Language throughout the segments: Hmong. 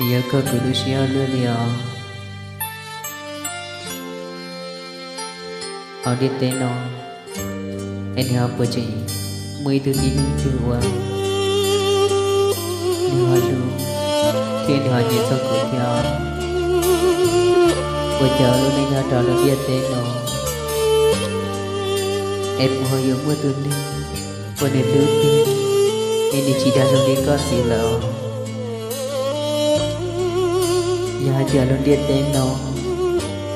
Nws yuav kawg kuv lub siab luaj li os. Hauv ntiaj teb no, es nws ho puas tseem muaj ib tug tib neeg twg uas nws ho hlub thiab nws ho nyiam txog kuv thiab? Ua cas lub neej nyob rau lub ntiaj teb no, es puas ho yuav muaj tus neeg uas nws hlub tiag, es nws tsis dag zoo li koj ntxiv lawm? Yog hais tias lub ntiaj teb no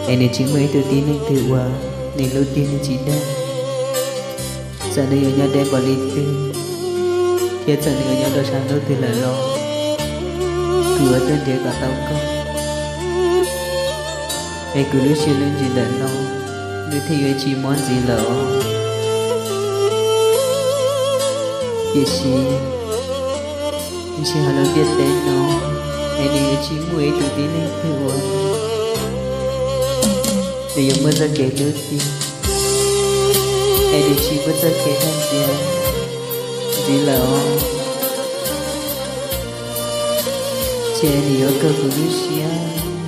es nws tsis muaj ib tug tib neeg twg uas nws hlub tiag nws tsis dag, txawm nws yuav nyob deb npaum li twg, thiab txawm nws yuav nyob rau sab ntuj twg lawm los kuv yuav tuaj nrhiav kom tau koj, es kuv lub siab lub ntsws ntawm no nws thiaj yuav tsis mob ntxiv lawm os. Tiam sis ntshe hauv lub ntiaj teb no es nws yuav tsis muaj ib tug tib neeg twg uas nws yuav muaj txoj kev hlub tiag, es nws tsis muaj txoj kev dag ntxias ntxiv lawm os. Ces nws yuav kawg kuv lub siab,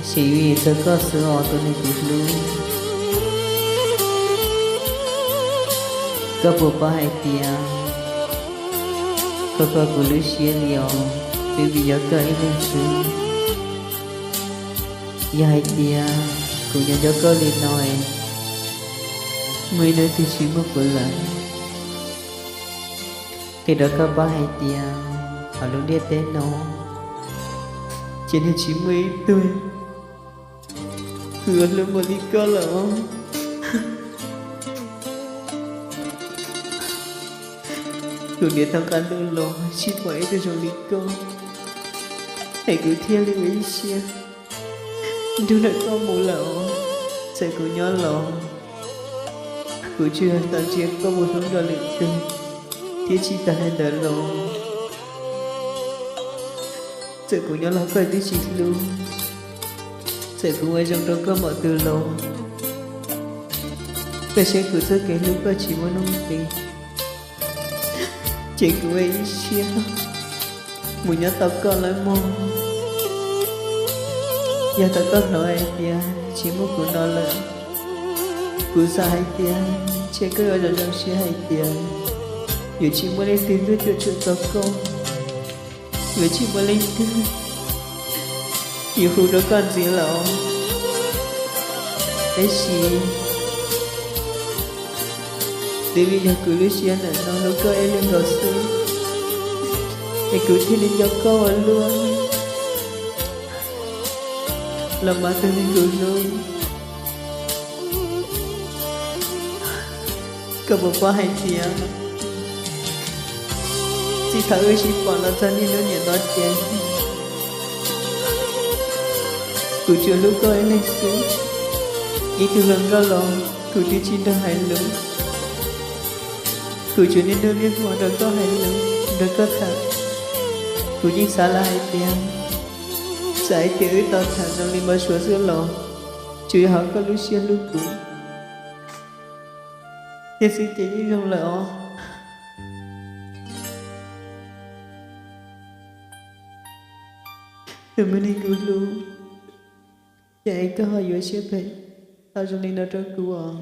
ces yuav yog txog koj xwb os tus neeg kuv hlub. Koj puas paub hais tias koj kho kuv lub siab li os, twb vim yog koj ib leeg xwb. Yog hais tias kuv nyob nco koj li no es muaj ib hnub twg tsis muaj kuv lawm, qhia rau koj paub hais tias hauv lub ntiaj teb no ces nws tsis muaj ib tug kuv hlub npaum li koj lawm os. Kuv niaj hnub qab ntuj los tsis pom ib tug zoo li koj, es kuv thiaj li ua ib siab nrug ntawm koj mus lawm os. Txawm kuv nyob los kuv tsuas yog tau ntsia koj mus hlub nrog lwm tus, thiab tsis tas li ntawd los txawm kuv nyob los koj twb tsis hlub. Txawm kuv ua zoo rau koj npaum twg los koj saib kuv txoj kev hlub koj tsis muaj nuj nqis, ces kuv ua ib siab mus nyob tau koj lawm mog. Yog tau koj hnov hais tias tsis muaj kuv no lawm, kuv xav hais tias ntshe koj yuav zoo zoo siab hais tias yuav tsis muaj leej twg tuaj cuam tshuam txog koj, yuav tsis muaj leej twg yuav hu rau koj ntxiv lawm os. Tab sis twb vim yog kuv lub siab ntawm no hlub koj ib leeg nkaus xwb, es kuv thiaj li nco koj ua luaj los mas tus neeg kuv hlub. Koj puas paub hais tias txij thaum wb sib pom los txog niaj hnub nim no ces kuv tsuas hlub koj ib leeg xwb. Ib tug hluas nkauj los kuv twb tsis nrog hais lus, kuv tsuas niaj hnub niaj hmo nrog koj hais lus nrog koj tham. Kuv yeej xav lawm hais tias txawm hais tias wb tau tham zoo li npau suav xwb los tsuas yog hauv koj lub siab hlub kuv thiab xwb ces yeej zoo lawm os. Tus me neeg kuv hlub, cas es koj ho yuav siab phem tau zoo li no rau kuv os?